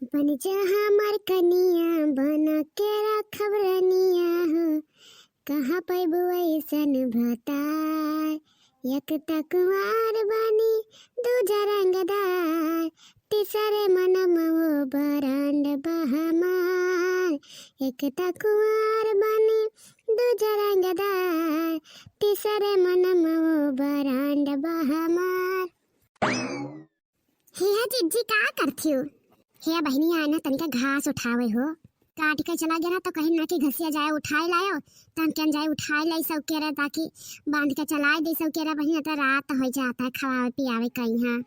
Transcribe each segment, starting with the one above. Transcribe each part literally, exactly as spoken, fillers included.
बन जा हमार कनिया, बना के रखब रनिया हो, कहाँ पैबू ऐसन भतार। एक त कुंवार बानी, दूजा रंगदार, तीसरे मनम वो बरांड बा हमार। एक त कुंवार बानी, दूजा रंगदार, तीसरे मनम वो बरांड बा हमार। हे जिज्जी, का करथियो? हे बहिनी, आए ना तनिका घास उठावे हो, काट के चला गया ना तो कहीं ना कि घसिया जाए उठाए लायो, तो हम कहन जाए उठाए लाई सब केरा, ताकि बांध के चलाए दे सब केरा बहिनी, तो रात हो जाता है खवावे पियावे कहीं। हाँ,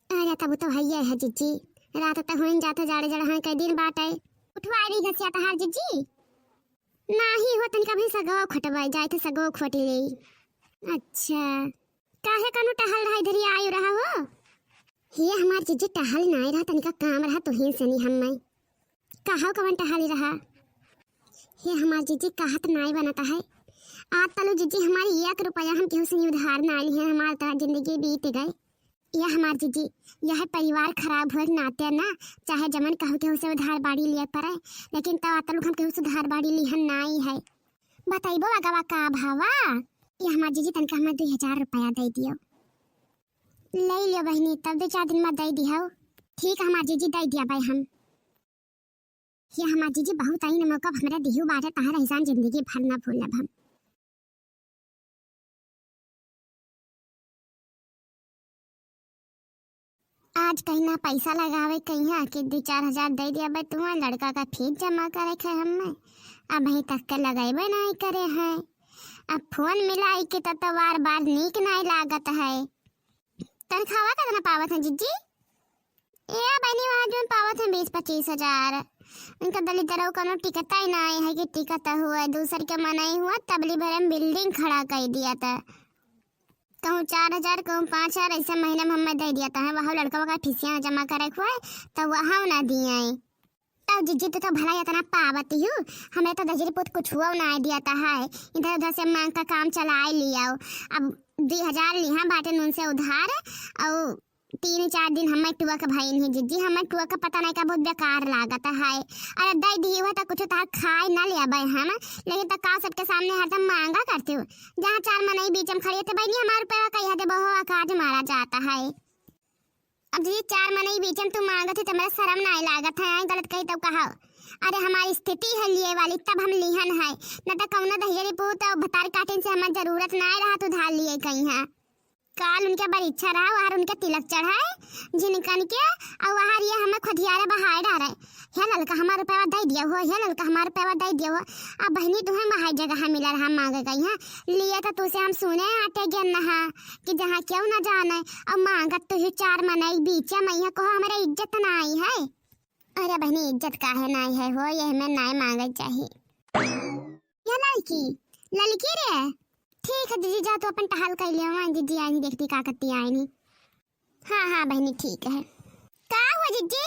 अरे तब तो है, है जिज्जी, रात तो होइन जाता, जाड़े जड़ है कई दिन बाटे। उठवाए रही घसिया तहार जिज्जी? नाही हो, तनिका भी सगो खटवाई जाए थे, सगो खोटी ले। अच्छा, काहे कनु टहल रहा इधर ही आयु रहा हो? हे हमार जिज्जी, टहल नाई रहा, तनिका काम रहा तुहिन सनी हम्मे। कहो कवन टहल रहा? हे हमार जिज्जी, कहत नाई बनता है। आज तलु जिज्जी हमारी एक रुपया हम केहू से उधार ना ली है, हमार तरह जिंदगी बीत गए। या हमार जिज्जी, यह परिवार खराब हुए के नाते ना, चाहे जमन कहू केहू से उधार बाड़ी लिए पड़े, लेकिन तब आज तलु हम केहू से उधार बाड़ी लिहन नाई है। बतैबो अगवा का भावा? ये हमार जिज्जी तनिका हमें दुई हजार रुपया दे दियो। ले लियो बहिनी, तब दो चार दिन में दे दियो। ठीक है हमार जिज्जी, दे दिया भाई हम। ये हमार जिज्जी बहुत आई न मौका हमरे दिहू बाटे, तहर एहसान जिंदगी भर ना भूलब हम। आज कहीं ना पैसा लगावे कहीं कि दो चार हजार दे दिया बे, तुम्हारा लड़का का फीस जमा करे खे हमें, अबहीं तक के लगेबे नहीं करे हैं। अब फोन मिलाई के तब तो बार बार नीक नहीं लागत है। तनख्वाह कितना पावत है जिज्जी? ए बहिनी, वहाँ जोन पावत है बीस पच्चीस हजार, उनका दलिद्र कोनो टिकता ही ना है कि टिकत हुआ, दूसर के मनई हुआ, तबली भरे में बिल्डिंग खड़ा कर दिया था। कहूँ चार हजार, कहूँ पाँच हजार, ऐसे महीने में हमें दे दिया था, वहाँ लड़का का फीसियाँ जमा करे हुआ, तो वहाँ ना दिए। तब जिज्जी, तू तो भला इतना पावती हूँ, हमें तो दजरी पुत कुछ हुआ ना दिया था है, इधर उधर से मांग का काम चला लिया। अब दुई हजार लिहा बाटे नून से उधार, और तीन चार दिन हमें टुआ के भइन ही जिज्जी, हमें टुआ के पता नहीं का बहुत बेकार लागत है। अरे दे दी हुआ तो कुछ तो खाए ना ले अबे हम, लेकिन तो का सबके सामने हरदम मांगा करते हो। जहाँ चार मनई बीच में खड़ी है तो बहनी हमारे रुपया कहिया दे बहुआ का आज मारा जाता है। अब जिज्जी चार मनई बीच में तू मांगत है तो मेरा शर्म ना लागत है, आई गलत कही तो कहो। अरे हमारी स्थिति है लिए वाली तब हम लिहन है, न तो कौनो दहियरी पूत और भतार काटिन से हमार जरूरत ना रहा तू धार लिए कहीं है। काल उनके बरीक्षा रहा, वहार उनके तिलक चढ़ाए जिनकन के, और वहार ये हमें खदियारे बहाए डारे। हे ललका हमार रुपया दे दिया हो, हे ललका हमार रुपया दे दिया हो। अब बहनी तुम्हें वहाई जगह मिला रहा मांगे गई है, लिए तो तुसे हम सुने आटे गेन नहा कि जहाँ क्यों ना जाने, और मांगत तू ही चार मनई बीचे में यहाँ कहो हमारे इज्जत ना आई है। अरे बहनी, इज्जत काहे नाई है हो, ये हमें नाई मांगे चाहिए। या लड़की, लड़की रे, ठीक है जिज्जी, जा तू अपन टहल कर लियो, वहाँ जिज्जी आईनी, देखती का करती आईनी। हाँ, हाँ बहनी, ठीक है। का हुआ जिज्जी?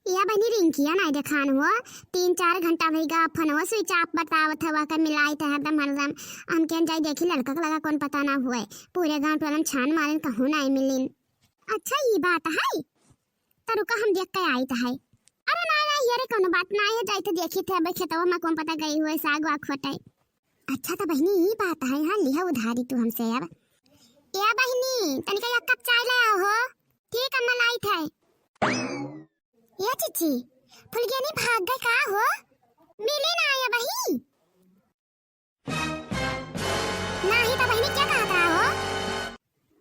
या बहनी रिंकिया नाई देखान हुआ, तीन चार घंटा भई गा, फोनवा switch off बतावत हवा का मिलाई थे हरदम हरदम। हम कहन जाई देखी लड़का के लगा कौन पता ना हुए, पूरे गांव टोला में छान मारेन कहूँ नाई मिलिन। अच्छा ये बात है, त रुका हम देख के आइत है। अरे नाई नाई, अरे कोनो बात नाई है, जाइत देखी थे अबे खेतवा में कौन पता गई हुए साग वाग खोटे। अच्छा त बहिनी ई बात है, हाँ लिहा उधारी तू हमसे अब। ए बहिनी तनिका एक कप चाय ले आओ हो। ठीक अम्मा लाइत है। ए चिच्ची, फुलगेनी भाग गए का हो? मिली ना आया बहिनी। नाही त बहिनी क्या कहत रहा हो?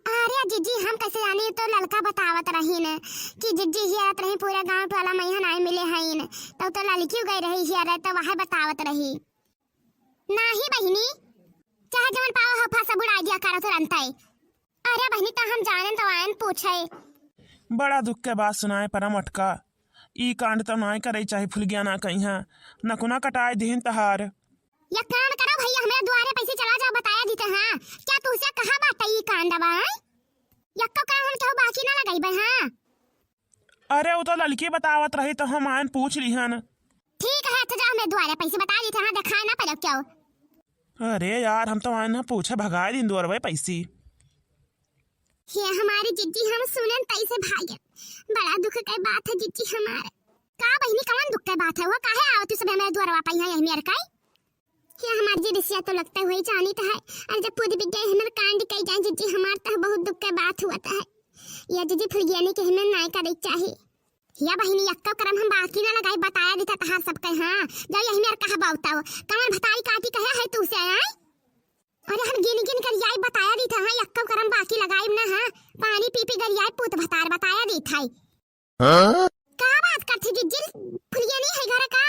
अरे जिज्जी हम कैसे जानी, तो ललका बतावत रही ने कि जिज्जी हियरत रही पूरे गांव टोला में यहाँ नाई मिले हईन, तो तो ललकी गई रही हियरे तो वह बतावत रही। नाही बहिनी, चाहे जवन पावा हो फा सब उड़ाई दिया करो तुरंत ही। अरे बहिनी तो हम जाने तो आयन पूछे। बड़ा दुख के बात सुनाए परम अटका, ई कांड तो नाई करे चाहे फुलगिया ना कहीं, नकुना कटाए दिहिन तहार। या काम करो भैया, हमरे दुआरे पैसे चला जाओ, बताया दीते हाँ। क्या तुझसे कहा बात है ई कांड बा, हैं? यक्को काम हम केहू बाकी ना लगाई बे, हाँ। अरे वो तो ललकी बतावत रही तो हम आयन पूछ लिहन। ठीक है, अच्छा जा हमरे दुआरे पैसे बता दीते हाँ, दिखाए ना पड़ो क्यों। अरे यार हम तो आयन पूछे भगाए दिन दुआरवे पैसे। हे हमारी जिज्जी, हम सुनन तैसे भागे। बड़ा दुख के बात है जिज्जी हमारे। का बहिनी, कवन दुख के बात है हो? काहे आवत तू सब हमारे दुआरवा पे यहाँ यही मेर काई? ये हमार जिज्जी बिटिया तो लगता है वही जानित है। अरे जब पूत बिटिया हमार कांड कई जाए जिज्जी, हमार तो बहुत दुख के बात हुआ है। ये जिज्जी फुलगियानी के हमें नाय करे चाही। या बहिनी, यक्को करम हम बाकी ना लगाई, बताया दीथा तहार सबके। हाँ, जाओ यही मेर कहा बाउताओ, कमर भतारी काटी कहे है तू से आई? अरे हम गिन गिन कर याई बताया दीथा, हाँ, यक्को करम बाकी लगाई ना, हाँ, पानी पी पी कर याई पूत भतार बताया दीथा। हाँ? का बात करथी जिज्जी, फुलगियानी है घर का?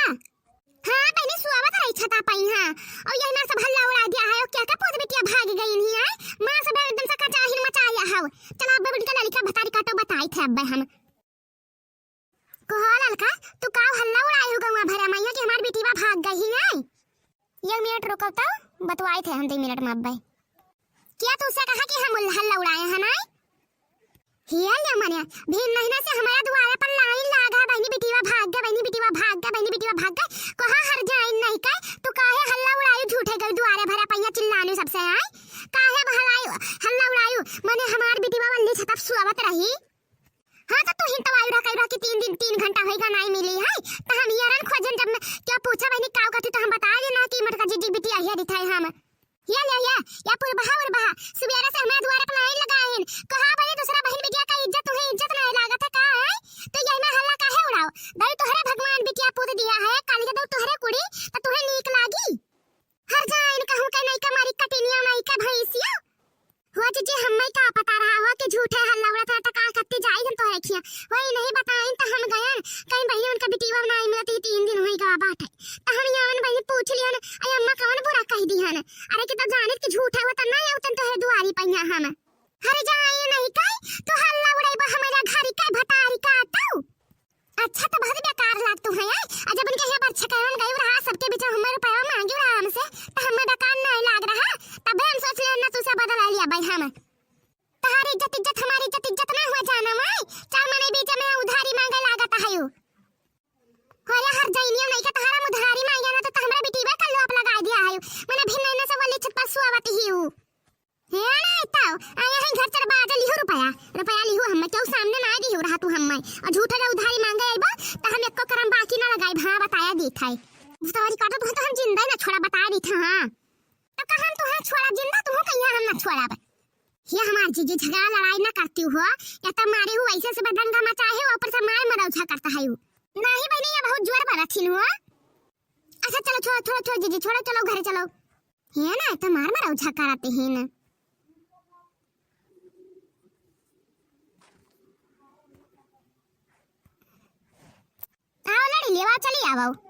हाँ, पहले सुआवत रही छता पाई, हाँ, और यही ना सब हल्ला उड़ा दिया है, और क्या क्या पूत बिटिया भाग गई नहीं है, माँ सब एकदम से कचाहिन मचाया है। चला अब बिटिया लड़का भतारी काटो बताई थे अब हम। कहो ललका, तू का हल्ला उड़ाई हो गवा भरा मैया कि हमार बिटिया भाग गई है? एक मिनट रुको तो, बतवाई थे हम दो मिनट में अब्बे। क्या तू से कहा कि हम उल-, हल्ला उड़ाए हैं ना? हिया ले मने, भी महीना से हमारा दुआरे पर लाइन लागा, बहनी बिटिया भाग गए, बहनी बिटिया भाग गए, बहनी बिटिया भाग गए। कहा हर जाइन नहीं कहे, तू काहे हल्ला उड़ायू झूठे गई दुआरे भरा पैया चिल्लानू सबसे आई? काहे हल्ला, हल्ला उड़ायू? मने हमार बिटिया वल्ली छतप सुआवत रही। हाँ, तो तू ही तो आयु रह, कही रह कि तीन दिन, तीन घंटा होइगा, नाई मिली है। तो हम यारन खोजन जब मैं क्या पूछा बहनी काव करती, तो हम बता देना कि मटका जिज्जी बिटिया हिया दिखाई हम। या, या, या, या पुरबहा उरबहा, सुबेरे से हमारे दुआरे पर लाइन लगाइन। कहा बहनी दूसरा बहन बिटिया का इज्जत, तुम्हें इज्जत नहीं लागत है का है? तो यही में हल्ला काहे उड़ाओ? दई तोहरे भगवान बिटिया पूत दिया है, काली के दई तोहरे कुड़ी, तो तुम्हें नीक लागी? हर जाइन कहूँ के नहीं के मारी कटिनिया नहीं के भैंसिया। हो जिज्जी, हम्मे का पता रहा हो कि झूठे हल्ला उड़त रहा, त का करती जाई हम तोहरे खिया। वही नहीं बताइन त हम गयन, कहीं बहिनी उनका बिटिया नाई मिलत ही तीन दिन होई गवा बाटे। त हम यावन बहिनी पूछ लियन, "अरे अम्मा कवन बुरा कह दिहन? अरे कि त जानित कि झूठे हो त ना आवतन तोहरे दुआरी पैया हम।" हर जाइन नहीं कही, तू हल्ला उड़ाई बा हमारा घर के भतारी का तू। अच्छा, तो बहुत बेकार लागतू है, आय? आ जब उनके यहाँ पर छकैवन गई रहा, सबके बीच में हमें रुपया मांगी रहा हमसे, तो हमें बेकार नहीं लाग रहा। तबे हम सोच ले ना, तू से बदला लिया भाई हम। तहारी इज्जत, इज्जत, हमारी इज्जत, इज्जत ना हुआ जाना माई। चार मने बीच में उधारी मांगे लागत है यू। हो या हर जइनियो नहीं के तहारा उधारी मांगे ना, तो, तो हमरा बिटिया का लोप लगा दिया है यू। मने भी नहीं ना से वाली छत पर सुआवत ही हूँ। हे ना इताओ, आ यहाँ घर चल बाजा लिहो रुपया, रुपया लिहो हम्मे, क्यों सामने ना दिहो रहा तू हम्मे, और झूठा जा उधारी मांगे आइबा, त हम एको करम बाकी ना लगाई, हाँ बताया देत है। तोहरी काटो तुहे तो हम जिंदा ही ना छोड़ा, बताया देत है, हाँ। तो का हम तुहे छोड़ा जिंदा, तुहू कहिया हम ना छोड़ा बे। ये हमार जिज्जी झगड़ा लड़ाई ना करती हो, या तो मारे हो ऐसे से बदंगा मचाए हो, ऊपर से मार मरौछा करता है हो। नहीं बहनी, ये बहुत जोर बरत हिन हो। अच्छा चलो, छोड़ो, छोड़ो, छोड़ो जिज्जी, छोड़ो, चलो घरे चलो। हे ना, तो मार मरौछा करते हैं ना। आओ लड़ी लेवा, चली आवो।